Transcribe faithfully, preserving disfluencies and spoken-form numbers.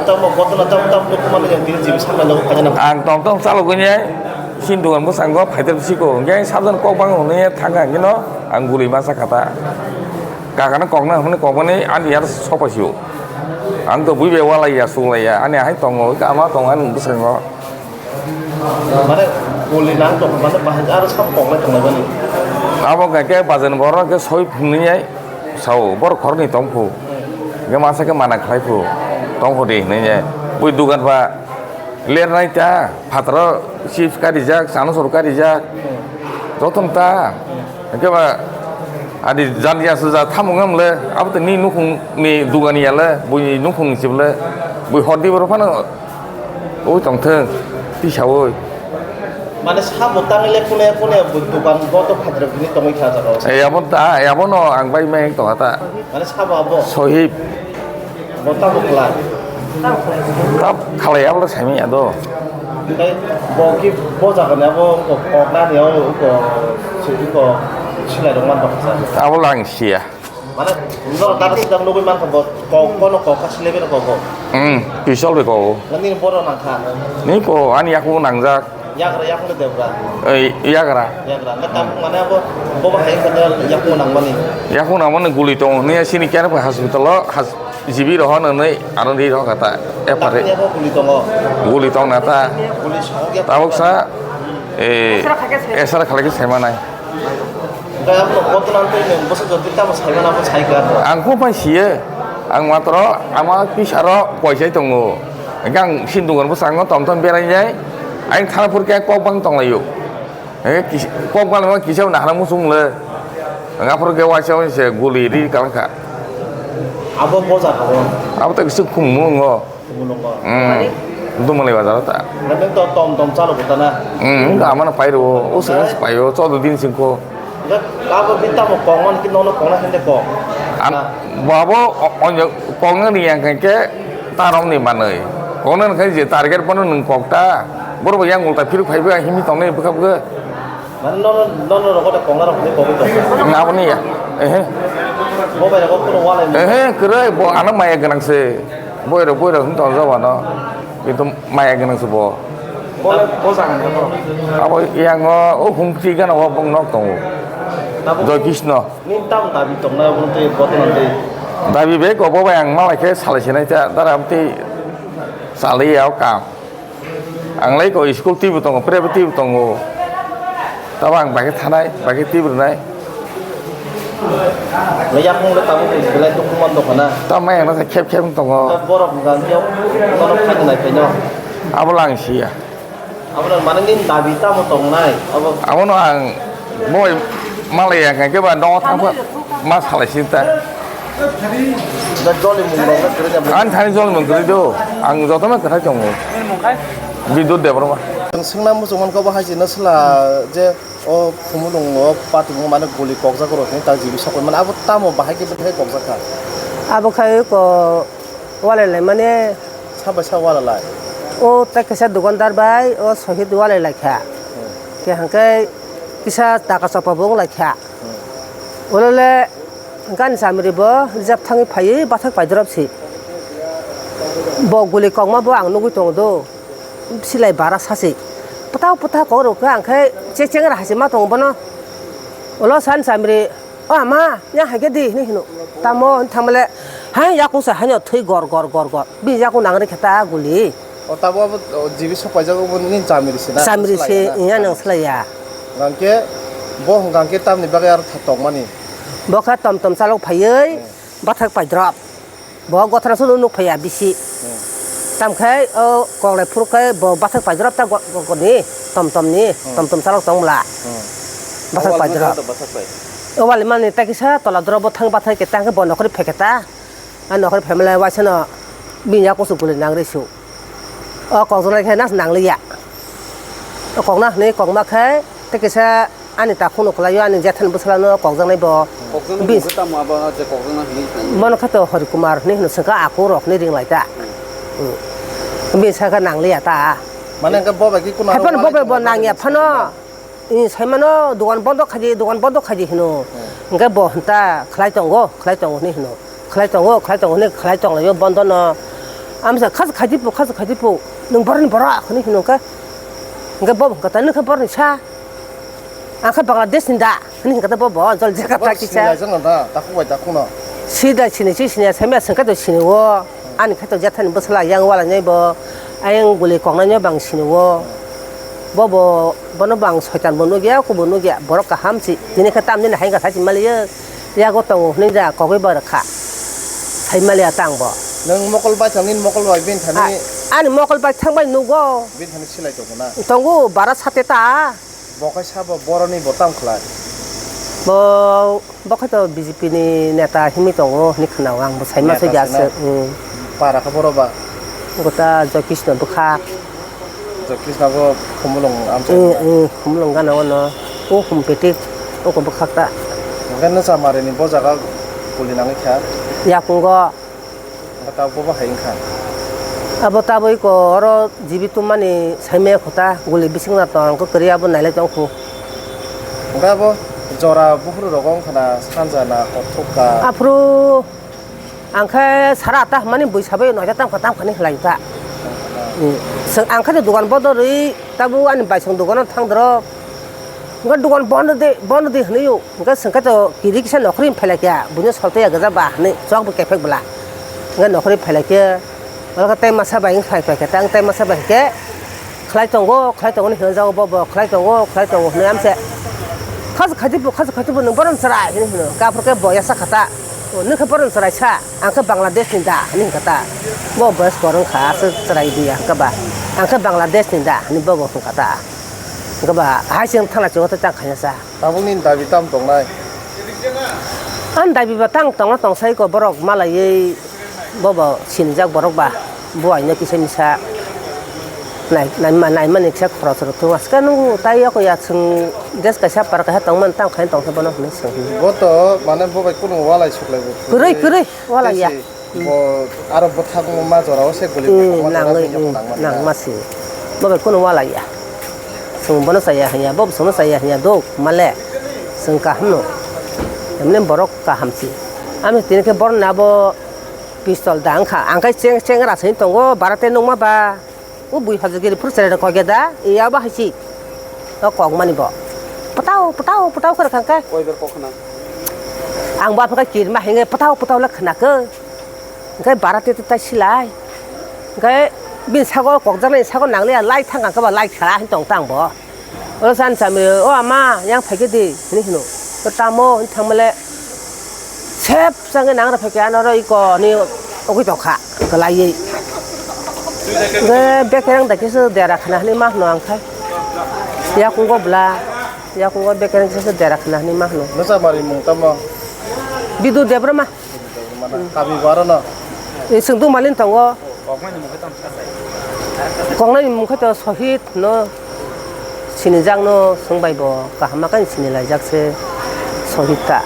Tamo gotona tam tam nukmani yang tini jibi sakna jago kanya na. Ang tong tong chalogwi nai, sin dugan bwskango phaitep siko. Hwnkhe sabjani kok bang hwnwi thangkha hwnkhe no ang guli masa kha ta. Kakano kokna hwnwi kokmani ani yar sopa sio. Ang to bui be walai ya, sulai ya. Ani ahai tongo, ama tongo ani bwskango. Mane guli nang tong, mane bahai aro sab kok lai tong lai mani. Abo hwnkhe bazan borok khe soi phunwi nai. Sao, borok khoroknwi tong phu. Hwnkhe masa khe mana khlai phu. Tong phu de hinwi ya. Bui dugan ba lernai ta, phataro chips karijak, chanusor karijak. Jotono ta. Hwnkhe ba adi jan ya suja thamung am le, abo to ni nukhung ni dugan ya le, bui nukhung ni chip le, bui hor di borok phano ui tong thung, tisaui. Mane sabo tangwi le kune kune bui dugan bo to phatrok bini tongwi kha jaga o. Eh, abo ta, abo no ang bai meng tong ta. Mane sabo abo? Sohib. Bo tamo khlai? Tab khalai abo saimanya do. Tei bo ki bo jaga ni abo ko kokna ni abo ko si ko silai rok man baksa. Abo lang sia. Mane norok dara sidang nugui mankha bo kok kono kok ka silai beno kok. Hmm, pisol be kok. Nani boro nangkha. Ni ko ani yaku nangjak. Yagra, yagra debra. Ei, yagra. Yagra. Nang tam mane abo, bo ba hai kata yaku nang mani. Yaku nang mani guli tong, ni sini kena pa hospital lo, has, jibi roho nang nai, aro ri roho kata, e pare. Ni abo guli tongo. Guli tong na ta. Guli song ya. Tabuk sa, eh, esar khalai ke sema nai. Kaya mo koto nang tei nang bosa jodi tamo sai mana abo sai ka. Ang ko pai siye, ang matro, ama pisaro poisai tongo. Hingke ang sindungo bwskango tom tom berai jai. Ang thana phuru khe kok bang tong laio. Hingke kis-, kok bang kisa nahara muchung le. Ang aphuru khe waisa waisa guli ri kalang kha. Abo boja kha bo? Abo to kisa khum mungo. Khum mungo. Hmm. Dumali bazar ta. Nang to tom tom chalo kota na. Hmm, amana pairo. O sing paio. Chodo din singko. Abo bi tamo kongmani ki nono kongna hende kong. An, na. Bo abo o-, onyo kongna ni yang khe ta romni manwi. Kongna khe je target bono nwng kok ta. Borok yang ulta phiruk phaibo himi tongnai bwkha bwkha. Mane nono, nono rogo de kongna rok ni kogwi tong. Aboni ya. Ehe. Bo bai rogo kuno walai. Ehe, kwrwi bo ano maya gwnang se. Boirok, boirok wng tong jabano. Kintu maya gwnang se bo. Bo, bo jaga ni bo. Abo yang o, o humti gana o bong nok tongo. Tabuk Joy Krishna. Ni tam dabi tongnai obo tei botolan tei. Dabi be ko bo bai ang malai khe salai sinai ta dara amtwi salai ya o kam. Ang lai ko school twi bo tongo, private twi bo tongo. Tabo ang bai khe thanai, bai khe twi bo rwnai. Mai yakung le tabuk belai dukhu man tongkha na. Tamo yang nasa khep khep tongo. Borok hwnka khe bono khaina nai phaino. Abo lang siya. Abo mane nini dabi tamo tongnai? Abo. Abono ang boi malai ya khe ba no thang ma salai sinta. Da joli mung rok na kre jam. Ang thani joli mung kre do. Ang jotono kwthai tongo. Bidut Debbarma. Ang swngna muchung man ko bahai se nasla je o khumulung o patung mane guli kokjak rok ni ta jibi sokoi mane abo tamo bahai khe bwthai kokjak kha. Abo khai ko walai lai mane. Sa bai sa walai lai? O tei kaisa dukandar bai o sohit walai lai kha. Hmm. Khe hwnkhe kisa taka chopra bo wng lai kha. Hmm. Olole gani chamri bo rijak thangwi phaiwi bathak paidrop si. Bo guli kokma bo ang nugwi tongo do. Silai bara sasi. Pwtao pwtao kok rok khe ang khe checheng ra hai se ma tongo bono. Olo san chamri. O ama, ya hai khe di, hinwi hino. Tamo, hinwi thangmale, hai yakung se, haino thwi gor, gor, gor, gor. Bini yakung nang rikhe ta guli. O tabo abo, o, jibi sok paijak, obo nini chamiri se na? Chamiri se, iya nang slai ya. Hwnkhe, bo hwnkhe tamni bagwi aro tha tongmani? Bo khe tom tom chalok phaiwi, hmm, bathak paidrop. Bo gothana sunu nuk phaiya bisi. Hmm. Tamkhe o koklai phuru khe bo bathak paidrop ta go-, go-, ni, tom tom ni, hmm, tom tom chalok tong bwla. Hmm. Bathak paidrop. O wal mani ta kisa tola drop bo thang bathai khe tang khe bo nokhori phai khe ta. A nokhori phaimale waisa no bini yakusu guli nang rw su. O kokjaknai khe nas nang liya. O kokna hwnwi kokma khe tei kisa ani takhukno kwlaio, ani jethani bwsala no kokjaknai bo. Kokjaknai bis- bo khe tamo abo je kokjakna hwnwi khlai. Bono khe to Hari Kumar hwnwi hwno swngkha, aku rok hwnwi ring lai ta. Hmm. Hmm. Bini sakha nang liya ta. Mane hwnkhe bo bai khe kuna hai phano bo bai bo nang ya phano. Saimano dogan bondo khaidi, dogan bondo khaidi hino. Hmm. Hwnkhe bo hwnta khlai tongo, khlai tongo hwnwi hino. Khlai tongo, khlai tongo hwnwi khlai tonglaio bondo no. Amsa, "Khasa khaidi po, khasa khaidi po, nwng boroni borok," hwnwi hwno khe. Hwnkhe bo hwnkha ta, "Nwng khe boroni sa? Ang khe Bangladesh ni da," hwnwi hwnkha ta bo, bo jol jeka ta kisa. Sida sini chi sini, saimaya swngkha to sini o. Ani khe to jethani bwsala yang wala nai bo. Ayang guli koknai no bang sini o. Bo bo, bono bang soitan bo nugya, kubo nugya, borok kaham si. Tini khe tamni hai kha sai si maliya. Yago tongo hwnwi da kogwi ba rwkha. Sai maliya tang bo. Nwng mokol baithang nini mokol bai bini thani. A-, ani mokol baithang bai nugo. Bini thani silai tongo na? Tongo bara sate ta. Bo khai sabo boroni bo tam khlai. Bo, bo khai to B J P ni neta himwi tongo hwnwi khwnao ang bo sai ma. Neta soi ja se na? Aswk, mm. Para kha boro ba? Gota Joy Krishna bwkha. Joy Krishna bo Khumulwng amchai. Mm, mm, Khumulwng gana ono. O Humpetik, oko bwkhak ta. Hwnkhe Nwchamarini bo jaga guli nangwi kha? Yakungo. Hwnkhe tabuk bo hai wngkha? Abo tabuk iko oro jibi tummani saimaya kho ta, guli bising na tong, hwnkhe kwrwi abo nailai tong kho. Hwnkhe abo jora buphuru rogo wngkha na, sanja na, kothok ka? Aphuru Ang khe sara atta hwnmani bui sabai noita tamkha tamkha ni khlai ta. Hmm. Chwng ang khe dogan bondo rwi tabuk ani baisong dogano thang doro. Hwnkhe dogan bondo de, bondo de hwnwi o. Hwnkhe chwng khe to kiri kisa nokhorwi phailai khe buino soltwi ya gwja ba hwnwi chwk bo kephek bwla. Hwnkhe nokhorwi phailai khe oro khe tai masa bai wng phai phai khe tang tai masa bai khe. Khlai tongo, khlai tongo hwnwi hwnjago bo, bo khlai tongo, khlai tongo hwnwi amse. Khajak khajibo, khajak khajibo nwng borom chwrai hwnwi hwno. Kaphor khe bo yasa kha ta. O, nwng khe borom chwraisa, ang khe Bangladesh ni da hwnwi hwnkha ta. Bo boyos kwrwng kha, aswk chwrai di ya hwnkha ba. Ang khe Bangladesh ni da hwnwi bo bo hwnkha ta. Hwnkha ba, hai se wng thangla chwng tei tang khaina sa. Tabukni dabi tamo tongnai? Ani dabi ba tang tongna tongsai ko borok malaiwi bobo sinijak borok ba buaino kisa misa nai-, naima-, naimani kisa khorok rok thung aska nung tai yako ya chwng dress kaisa par kaisa tongmani tamo khai tongkhe bono hinwi swng. Bo to mane bo bai kunu walai suklai bo. Kwrwi, kwrwi, walai ya. Bo aro bwthakma jorao se guli. Hmm, bwthakma jora nangwi, bini hmm, nangmani nangma na. Se. Bo bai kunu walai ya. Chwng bono chaya hanya, bo chwngno chaya hanya do male. Chwng kaham no. Emne borok kaham si. Ami tini khe borok na bo pistol da wngkha. Ang khe cheng, cheng ra sini tongo, barate nungma ba. O bui hajagiri phuru chwrai rok koi da, iya ba hai si. O kok mani bo. Pwtao, pwtao, pwtao khe rwkha khe. Koi ber kok khna? Ang bo aphaka kirma hinge pwtao, pwtao le khna khe. Hwnkhe bara tete tai silai. Hwnkhe bini sago kokjaknai sago nangliya lai thang ang khe ba lai khela hin tong tang bo. O san sami, "O ama, yang phaikhe di," hinwi hino. O tamo hin thangmale sep changwi nangra phaikhe ano ro iko ni ogwi tongkha kwlaiwi. Hwnkhe bekereng da kisa dera khna hinwi ma hino ang khai. Yakungo bwla, yakungo bekereng kisa dera khna hinwi ma hino. Nwchamarimung tamo? Bidu Debbarma. Kami bo aro no? E, chwng tong mani tongo. Koknai ni mung khe tamo sa sai? Koknai ni mung khe to Sohit no sinijak no, chwng bai bo kaham ma khe sinilaijak se Sohit ta.